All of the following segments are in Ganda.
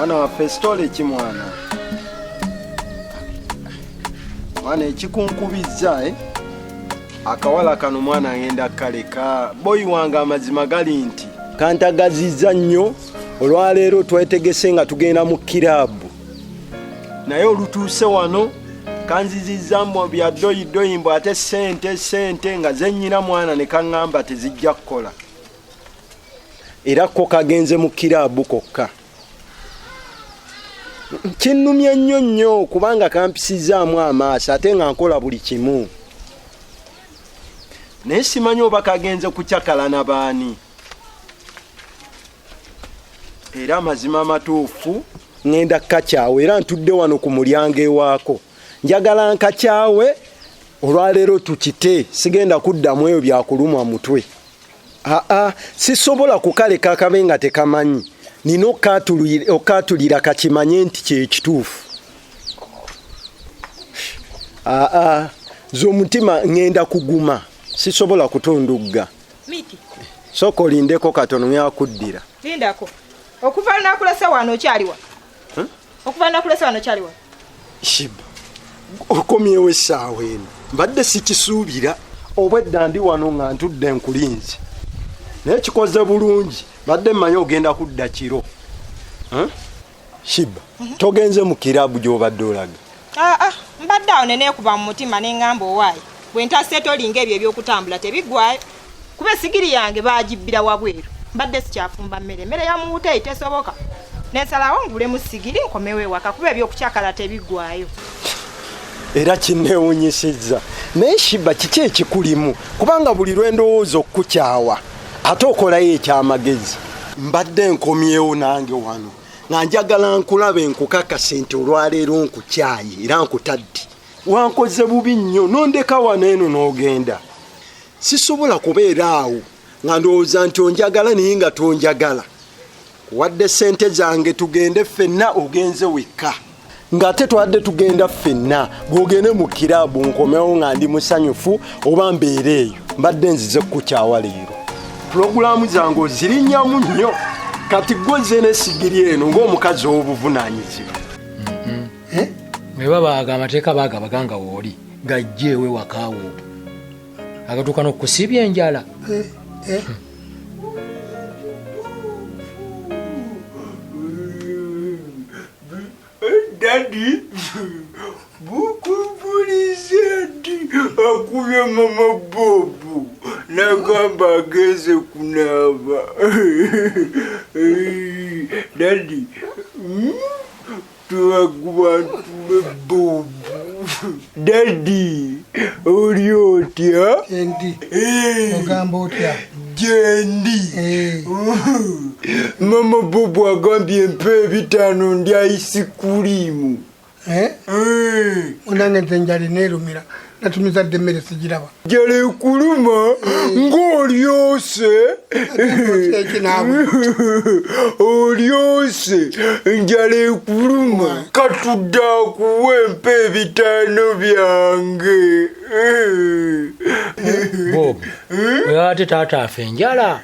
Mwana waffe sitole ki mwana? Mwana ekikunkubizza eh? Akawala kano mwana ngenda kaleka. Boyi wange amazima gali nti kantagazizza nnyo. Olwaleero twetegese nga tugenda mu kiraabu, naye olutuuse wano kanzizizza mbu bya doyi doyi mbu ate ssente ssente nga zennyina mwana ne kaŋŋamba tezijja kukola. Era ko kagenze mu kiraabu kokka. Kinnumye nnyo nnyo kubanga kampisizaamu amaaso ate nga nkola buli kimu, naye simanyi oba kagenze kucakala na baani. Era amazima amatuufu ŋŋenda kukakyawa, era ntudde wano ku mulyango ewaako, njagala nkakyawe olwaleero tukite, sigenda kuddamu eyo byakulumwa mutwe. Aa, sisobola kukaleka kabe nga tekamanyi, nina okukatulira kakimanye nti kyekituufu. Aa, nze omutima ŋŋenda kuguma, sisobola kutundugga. Miki. Sooka olindeko katono nyakuddira. Lindako. Okuva nakulese wano okyaliwa? Okuva nakulese wano okyaliwa? Shiba, okomyewo essaawa eno, mbadde sikisuubira. Obwedda ndi wano nga ntudde nkulinze, naye kikoze bulungi, mbadde mmanyi ogenda kudda kiro. Shiba, togenze mu kiraabu gy'obadde olaga? Aa, mbadde awo ne neekuba mu mutima ne ŋŋamba owaaye bwe ntaseetolinga ebyo eby'okutambula tebiggwayo, kuba esigiri yange baagibbira wabweru, mbadde sikyafumba mmere, emmere ya mu wuteeri tesoboka, ne nsalawo ngulemu sigiri nkomewo ewaka kuba ebyokukyakala tebiggwayo. Era kinneewunyisizza. Naye Shiba, kiki ekikulimu? Kubanga buli lwe ndowooza okukukyawa ate okolayo ekyamagezi. Mbadde nkomyewo nange wano nga njagala nkulabe nkukakase nti olwaleero nkukyaye era nkutadde. Wankoze bubi nnyo n'ondeka wano eno n'ogenda. Sisobola kubeera awo nga ndowooza nti onjagala naye nga tonjagala. Wadde ssente zange tugende ffenna, ogenze wekka. Ng'ate twadde tugenda ffenna, gw'ogende mu kiraabu nkomewo nga ndi musanyufu oba mbeere eyo. Mbadde nzize kukukyawa leero. Pulogulaamu zange ozirinnyamu nnyo. Kati gwe ozze n'essigiri eno ng'omukazi ow'obuvunaanyizibwa. Bwe babaaga amateeka baagabaga nga wooli gajje ewe wakaawo agatuuka n'okukusibya enjala. Daddy, bukubulize nti akubye mama Bobu n'agamba agenze kunaaba. Daddy, tubagubantule Bobu. Daddy, oli otya? Endi. Ogamba otya? Gyendi. Mama Bobu agambye mpa 5 ndya ayisikuliimu. Munange nze njala neerumira, natumiza dda emmere sigiraba. Njala ekuluma ng'olyose. Olyose, njala ekuluma. Katudde akuwe mpa 5 byange. Bob, ate taata afe enjala.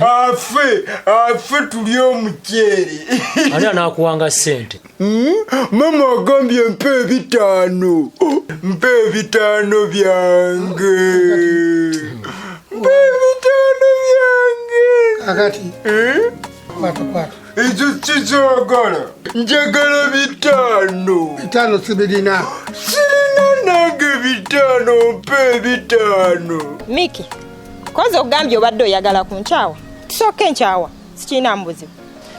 Afe, afe tulye omuceere. Ani anaakuwanga ssente? Mama agambye mpa 5. Mpa 5 byange. Mpa 5 byange. Kakati. Kwata, kwata. Ekyo kikyagala. Njagala 5. 5 sibirina. Sirina nange 5, mpa 5. Miki, kozi ogambye obadde oyagala kunkyawa. Tusooke nkyawa, sikirina buzibu.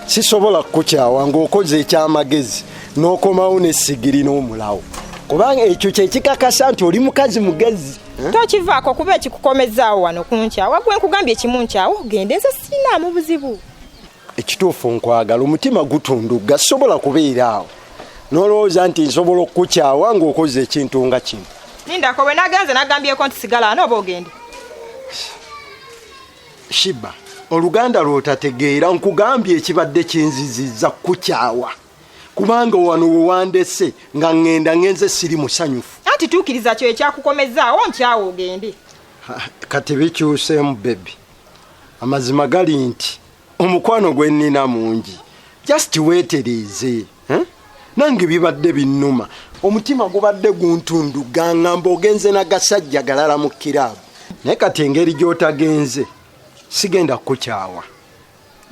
Sisobola kukukyawa ng'okoze ekyamagezi n'okomawo n'essigiri n'omulawo, kubanga ekyo kye kikakasa nti oli mukazi mugezi. Tokivaako kuba ekikukomezaawo wano kunkyawa. Gwe nkugambye kimu nkyawa, ogende, nze sirinaamu buzibu. Ekituufu nkwagala, omutima gutundugga, sisobola kubeera awo n'olowooza nti nsobola okukukyawa ng'okoze ekintu nga kino. Lindako, bwe nagenze nagambyeko nti sigala wano oba ogende. Shiba, oluganda lw'otategeera, nkugambye ekibadde kinzizizza kukukyawa, kubanga wano we wandese nga ŋŋenda ŋŋenze siri musanyufu. Anti tuukiriza kyo ekyakukomezaawo nkyawa ogende. Ha, kati bikyuseemu bebi. Amazima gali nti omukwano gwe nnina mungi, Just weetereeze, eh? Nange bibadde binnuma, omutima gubadde guntunduga, ngamba ogenze nagasajja galala mu kiraabu. Naye kati engeri gy'otagenze sigenda kukukyawa,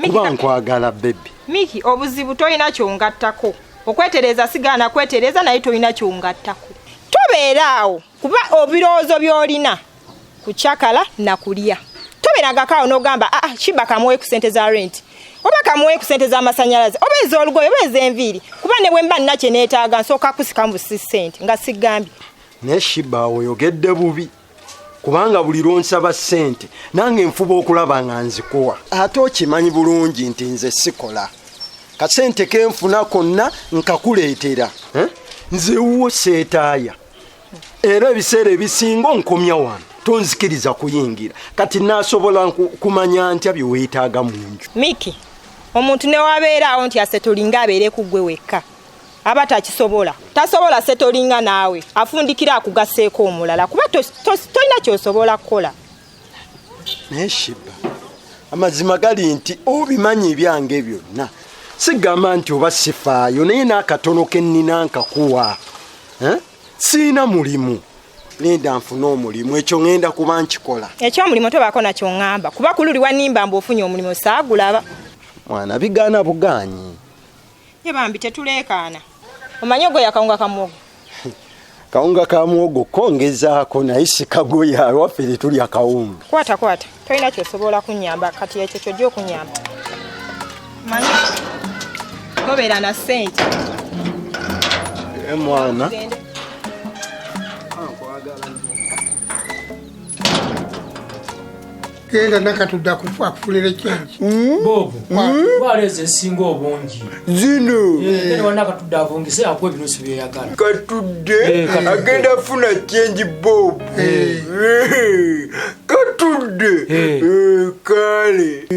kuba nkwagala baby. Miki, obuzibu tolina kyongattako. Okwetereza sigaana kwetereza, naye tolina kyongattako. Tobeera awo kuba ebirowoozo by'olina kukyakala na kulya. Tobeerangako awo n'ogamba aa Shiba kamuwe ku ssente za rent, oba kamuwe ku ssente z'amasannyalaze, oba ez'olugoye, oba ez'enviiri, kuba ne bwe mba nina kye neetaaga nsooka kusikamu busi ssente nga sigambye. Naye Shiba oyogedde bubi, kubanga buli lw'onsaba ssente nange nfuba okulaba nga nzikuwa, ate okimanyi bulungi nti nze sikola. Kasente kenfuna konna nkakuleetera, nze wuwo seetaaya, era ebiseera ebisinga onkomya wano tonzikiriza kuyingira. Kati naasobola kumanya ntya bye weetaaga mu nju? Miki, omuntu ne wabeera awo nti asetolinga abeere ku ggwe wekka, aba takisobola. Tasobola setolinga naawe, afundikira akugasseeko omulala, kuba tolina ky'osobola kukola. Naye Shiba, amazima gali nti obimanyi ebyange byonna. Sigamba nti oba sifaayo, naye n'akatono ke nnina nkakuwa. Siina mulimu, linda nfune omulimu, ekyo ŋŋenda kuba nkikola. Ekyomulimu tobaako nakyo ŋŋamba, kuba ku luli wannimba mbu ofunye omulimu saagulaba. Mwana bigaana bugaanyi. Ye bambi tetuleekaana. Omanyi ogoya kawunga ka muwogo? Kawunga ka muwogo kongezaako, naye si kagoya, waffe tetulya kawunga. Kwata kwata, tolina ky'osobola kunnyamba, kati ekyo ky'ojja okunnyamba. Omanyi tobeera na ssente. Mwana. Genda nakatudde akufunire kyenki. Bobo, twala ezo ezisinga obungi. Zino. Genda wa Nakatudde avungise akuwa ebinusu by'oyagala. Katudde agenda afuna kyengi Bobo. Katudde. Kale.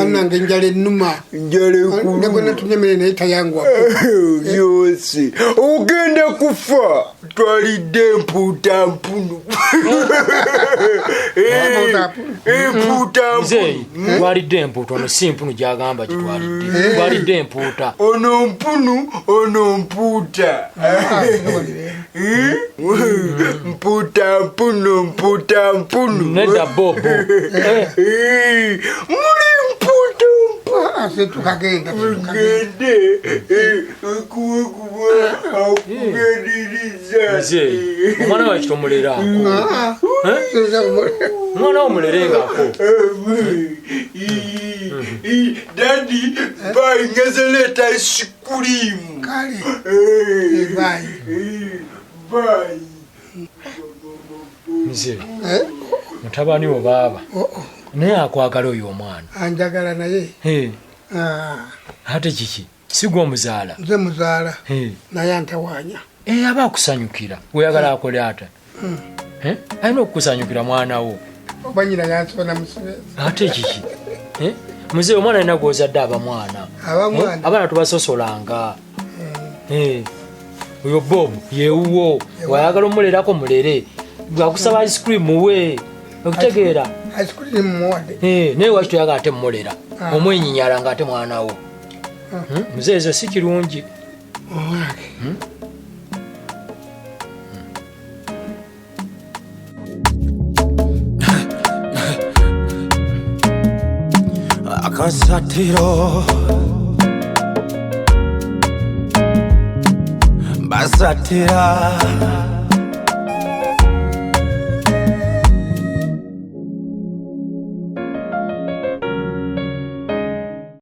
Annange enjala ennuma. Njala ekuluma. Ne gwe natumye emmere naye tayangwa. Yose. Ogenda kufa. Twalidde empuuta mpunu. Empuuta mpunu. Twalidde empuuta, ono si mpunu gy'agamba gitwalidde. Twalidde empuuta. Ono mpunu, ono mpuuta. Mpuuta mpunu, mpuuta mpunu. Nedda Bobo. Muli mpuuta mpunu. Tukagenda. Mugende. Kuba akuganiriza. Mzee, omwana wawe kitomulerako. Omwana wo mulerengako. Daddy, bye, ngeze leeta ice cream. Kale. Bye. Bye. Mzee, mutabani wo baaba. Naye akwagala oyo omwana. Anjagala naye. Ate kiki? Si gwe omuzaala? Nze muzaala. Naye antawaanya. Aba akusanyukira. Weyagala akole ata? Alina okukusanyukira mwana wo. Oba nnyina yansoba musibe. Ate kiki? Mzee, omwana alina gw'ozadde aba mwana. Aba mwana. Abaana tubasosolanga. Oyo Bob yewuwo. Wayagala omulerako mulere. Bw'akusaba ice cream muwe. Okutegeera. Ice cream muwadde. Naye lwaki toyagala ate mmulera? Omwenyinyala ng'ate mwana wo. Mzee, ezo si kirungi. Akasatiro basatira.